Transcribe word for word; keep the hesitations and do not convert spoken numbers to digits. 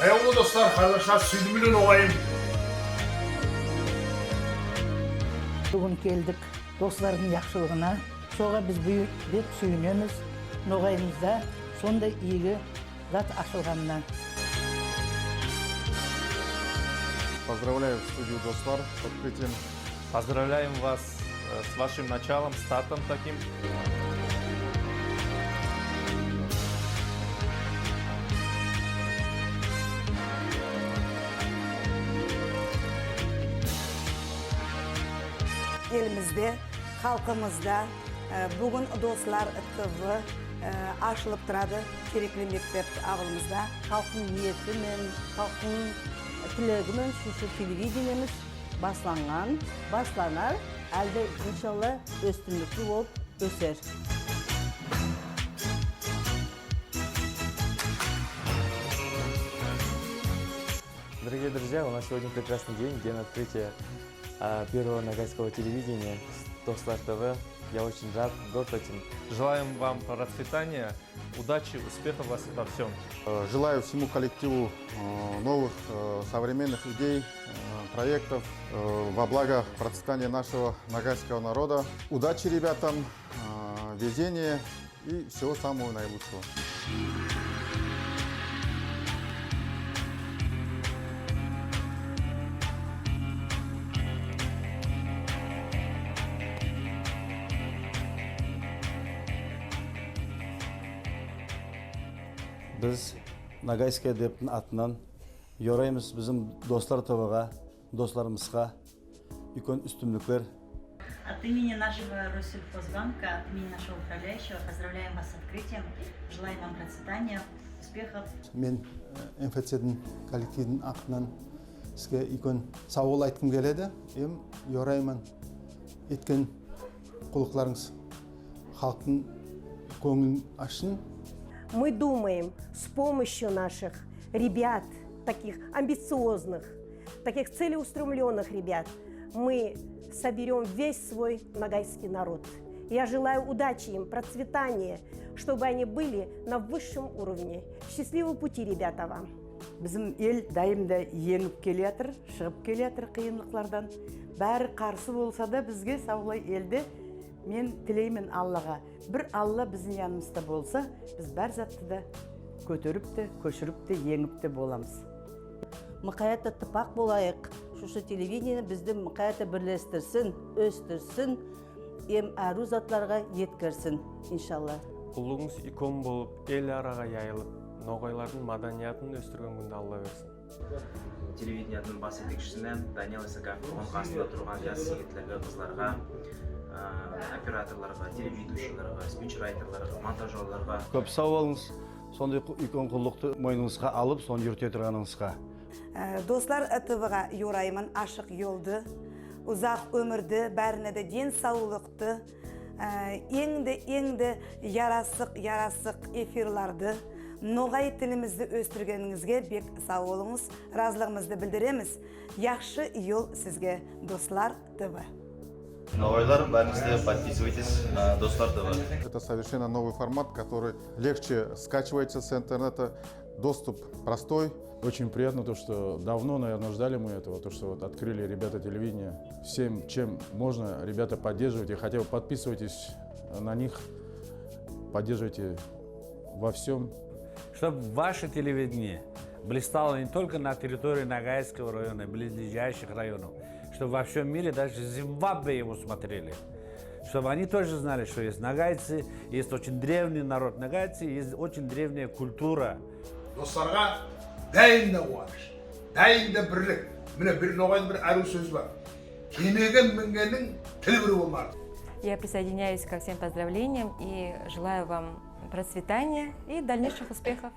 Аявлы дослар, кардашлар, суьйдимли ногайым. Буьгуьн келдик дослардынъ яхшылыгына. Сога биз бек суьйинемиз. Ногайымызда сондай ийги зат ашылганына. Поздравляю студию «Дослар» с открытием. Поздравляем вас, э, с вашим началом, стартом таким. Элимизде, халкымызда, э, буьгуьн «Дослар» ТВ, э, ашылып турады Терекли-Мектеб авылымызда. Халктынъ ниети мен, халктынъ тилеги мен шушы телевидениемиз басланган, басланар, аьли де, иншалла, уьстинликли болып оьсер. Дорогие друзья, у нас сегодня прекрасный день, день открытия, а, первого ногайского телевидения, «Дослар» ТВ. Я очень рад, горд этим. Желаем вам процветания, удачи, успехов вас во всём. Э, желаю всему коллективу, э, новых, э, современных идей, э, проектов, э, во благо процветания нашего ногайского народа. Удачи ребятам, э, везения и всего самого наилучшего. Биз «Ногайская» дептинъ атыннан йораймыз бизим «Дослар» ТВ-га, досларымызга уьйкен уьстинликлер. От имени нашего Россельхозбанка, от имени нашего управляющего поздравляем вас с открытием, желаем вам процветания, успехов. Мен, э, МФЦ-динъ коллективдинъ атыннан сизге уьйкен сав бол айткым келеди. Эм йорайман эткен куллыкларынъыз халктынъ коьнъилин ашсын. Мы думаем, с помощью наших ребят, таких амбициозных, таких целеустремлённых ребят, мы соберём весь свой ногайский народ. Я желаю удачи им, процветания, чтобы они были на высшем уровне. Счастливого пути, ребята, вам! Бизим эл дайым да енъип келеятыр, шыгып келеятыр кыйынлыклардан. Баьри карсы болса да бизге, савлай элди, мен тилеймен Аллага. Бир Алла бизим янымызда болса, биз бар затты да коьтерип те, коьширип те, енъип те боламыз. Мукаят та тыпак болайык. Шушы телевидение бизди мукаят та бирлестирсин, оьстирсин, эм аьруьв затларга еткерсин, иншалла. Куллыгынъыз уьйкен болып, эл арага яйылып, ногайлардынъ маданиятын оьстирген куьнди Алла берсин. Телевидениединъ бас етекшисине, Даниял Исакаевтинъ касында турган яс йигитлерге, кызларга, а, операторларга, телеведущийлерге, спичрайтерлерге, монтажёрларга. Коьп сав болынъыз, сондай ку-, уьйкен куллыкты мойнынъызга алып, соны юрите турганынъызга. Э, «Дослар» ТВ-га йорайман ашык йолды, узак оьмирди, баьрине де ден савлыкты, э, энъ де, энъ де ярасык, ярасык эфирларды, ногай тилимизди оьстиргенинъизге бек сав болынъыз, разылыгымызды билдиремиз. Яхшы йол сизге, «Дослар» ТВ. Ногайлар, баьринъиз де подписывайтесь на «Дослар» ТВ. Это совершенно новый формат, который легче скачивается с интернета, доступ простой. Очень приятно то, что давно, наверное, ждали мы этого, то, что вот открыли ребята телевидение. Всем, чем можно, ребята, поддерживайте, хотя бы подписывайтесь на них, поддерживайте во всём. Чтоб ваше телевидение блистало не только на территории Ногайского района, близлежащих районов, чтобы во всём мире, даже Зимбабве, его смотрели. Чтобы они тоже знали, что есть ногайцы, есть очень древний народ ногайцы, есть очень древняя культура. Досларга дайым да куваныш, дайым да бирлик. Мине, бир ногайдынъ бир аьруьв соьзи бар. Кемеге мингеннинъ тили бир болмайды. Я присоединяюсь ко всем поздравлениям и желаю вам процветания и дальнейших успехов.